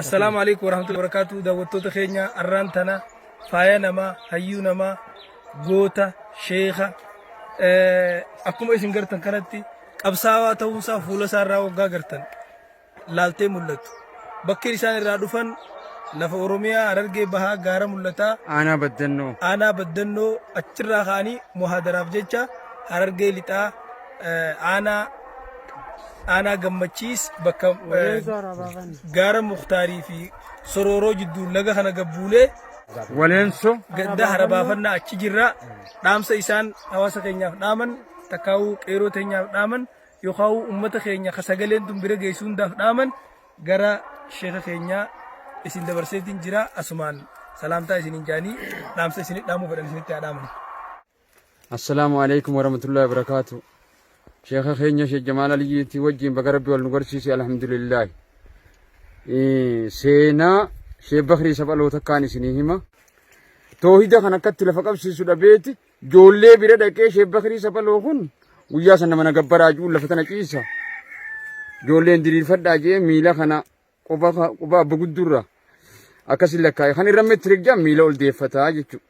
Assalaamu alaikum warahmatullahi wabarakatuh. Daawwattoota keenya, arraan tana faaya namaa, hayyuu namaa, goota, sheeka, akkuma isin gartan kanatti qabsaawaa ta'uunsaa fuula isaa irraa waggaa gartan laaltee mul'atu. Bakki isaan irraa dhufan lafa Oromiyaa Harargee Bahaa gaara mul'ataa. Aanaa Baddannoo. Aanaa Baddannoo achirraa ka'anii muhaadaraaf jecha Harargee Lixaa aanaa Gammachiis bakka gaara Muktaarii fi Sorooroo jidduu laga kana gabbuunee Waleenso. Gadda harabaafannaa achi jirra. Dhaamsa isaan hawaasa keenyaaf dhaaman, takkaa'uu qeeroo teenyaaf dhaaman, yookaan uummata keenya ka sagaleen tun bira geessu hundaaf dhaaman gara sheeka keenyaa isin dabarseetiin jira. Asumaan salaamtaa isiniin jaanii dhaamsa isinit dhaamuu fedhan isinitti haa dhaaman. Assalaamu alaikum warahmatullahi wabarakatuh. Sheekha keenya Sheekh Jamaal Aliyyiitii wajjin baga Rabbi wal nu garsiise, alhamdulillaahi. Seenaa Sheekh Bakrii Saphaloo takkaan isinii hima. Toohida kan akkatti lafa qabsiisu dhabeeti ijoollee bira dhaqee Sheekh Bakrii Saphaloo kun guyyaa sana mana gabbaraa jiru lafa tana ciisa. Ijoolleen diriirfadhaa jee miila kana quba quba abba guddurra akkasi lakkaa'e kan irra meetirik jaa miila ol deeffataa jechuudha.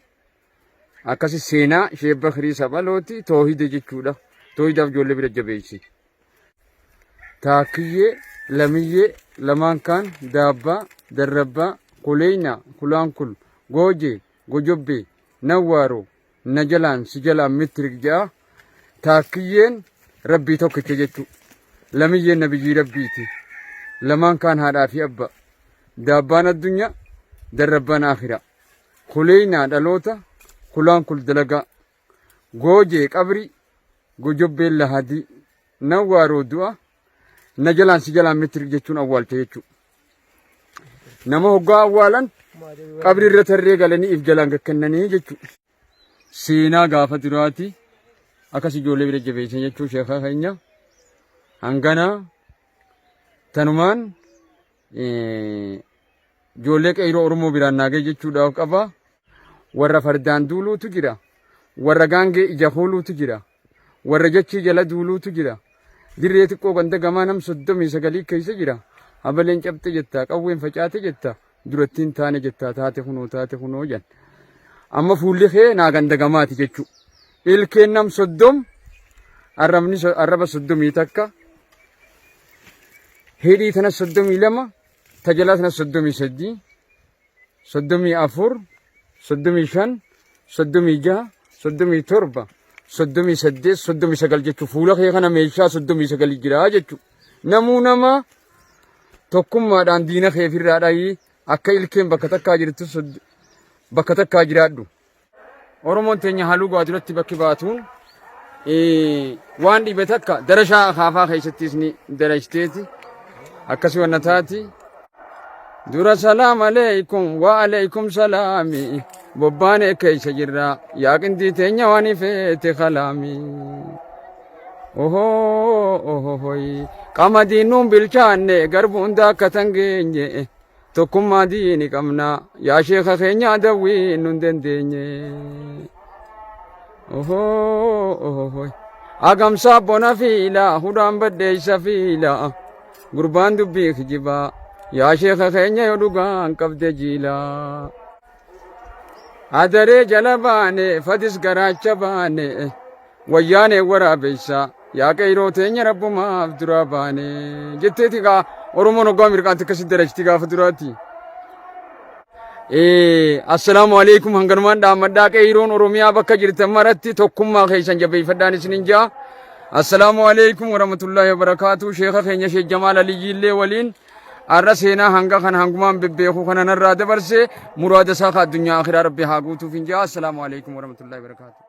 Akkasi seenaa Sheekh Bakrii Saphalooti toohida jechuudha. Toohidaaf ijoollee bira jabeessi. Taakkiyyee, lamiyyee, lamaan kaan, daabbaa, darrabbaa, kuleeyna, kulaankul, goojee, gojobbee, nawwaaroo, na jalaan si jalaan mittirik ja'a. Taakkiyyeen rabbii tokkicha jechuudha. Lamiyyeen nabiyyii rabbiiti. Lamaan kaan haadhaa fi abba. Daabbaan addunyaa, darrabbaan aakhira. Kuleeynaa dhaloota, kulaankul dalagaa. Goojee qabrii, gojobbeen lahadii. Nawwaaroo du'a, na jalaan si jalaan mittirik jechuun awwaalcha jechuudha. Nama hoggaa awwaalan qabri irra tarree galanii if jalaan gakkennanii jechuudha. Seenaa gaafa duraati akkas ijoollee bira jabeessan jechuu sheekaa keenya hangana tanumaan ijoollee qeyroo Oromoo biraan naagee jechuudhaaf qaba. Warra fardaan duuluutu jira. Warra gaangee ija kuuluutu jira. Warra jachii jala duuluutu jira. Dirree xiqqoo ganda gamaa nam 39 keessa jira. Habaleen cabxe jetta, qawween facaate jetta, durattiin taane jetta, taate kunoo taate kunoo jan. Amma fuulli kee naa ganda gamaati jechuu. Ilkeen nam 30, arrabni arraba 31, hidhii tana 32, tajalaa tana 33, 34, 35, 36, 37, 38, 39 jechuun fuula kee kana meeshaa 39 jira jechuudha. Namuu nama tokkummaadhaan diina kee ofirraa dhayi, akka ilkeen bakka takkaa jirtu bakka takkaa jiraadhu. Oromoon teenya halluu gaa duratti bakki baatuun waan dhibe takka darashaa akaafaa keessattis ni darashiteeti. Akkasii wanna taati. Dura salaam aleekum wa aleekum salaami bobbaane keessa jirra yaa qindii teenya waan ifeete kalaami. Ohoo ohohoi qamadiin nuun bilchaanne garbuun daakkatan geenye. Tokkummaa diini qabna yaa sheeka keenya adawwii nun dandeenye. Ohoo ohohoi. Agamsaa bona fiila hudhaan baddeessa fiila gurbaan dubbii kijibaa yaa sheeka keenya yoo dhugaan qabde jiila. Adaree jala baane fadis garaacha baane wayyaanee waraabessa yaa qeyroo teenya rabbumaaf duraa baane jetteeti gaa Oromoon hoggaa mirqaatti akkasitti darachti gaafa duraatti. Assalaamu alaikum, hanganumaan dhaammadhaa. Qeeyroon Oromiyaa bakka jirtan maratti tokkummaa keessan jabeeffadhaan isinin jaa. Assalaamu alaikum warahmatullahi wabarakaatu. Sheeka keenya Sheek Jamaal Aliyyiillee waliin har'a seenaa hanga kana hangumaan bebbeeku kana narraa dabarse, muraada isaa ka addunyaa akhiraa Rabbi haa guutuuf hin jaa. Assalaamu alaikum warahmatullahi wabarakaatu.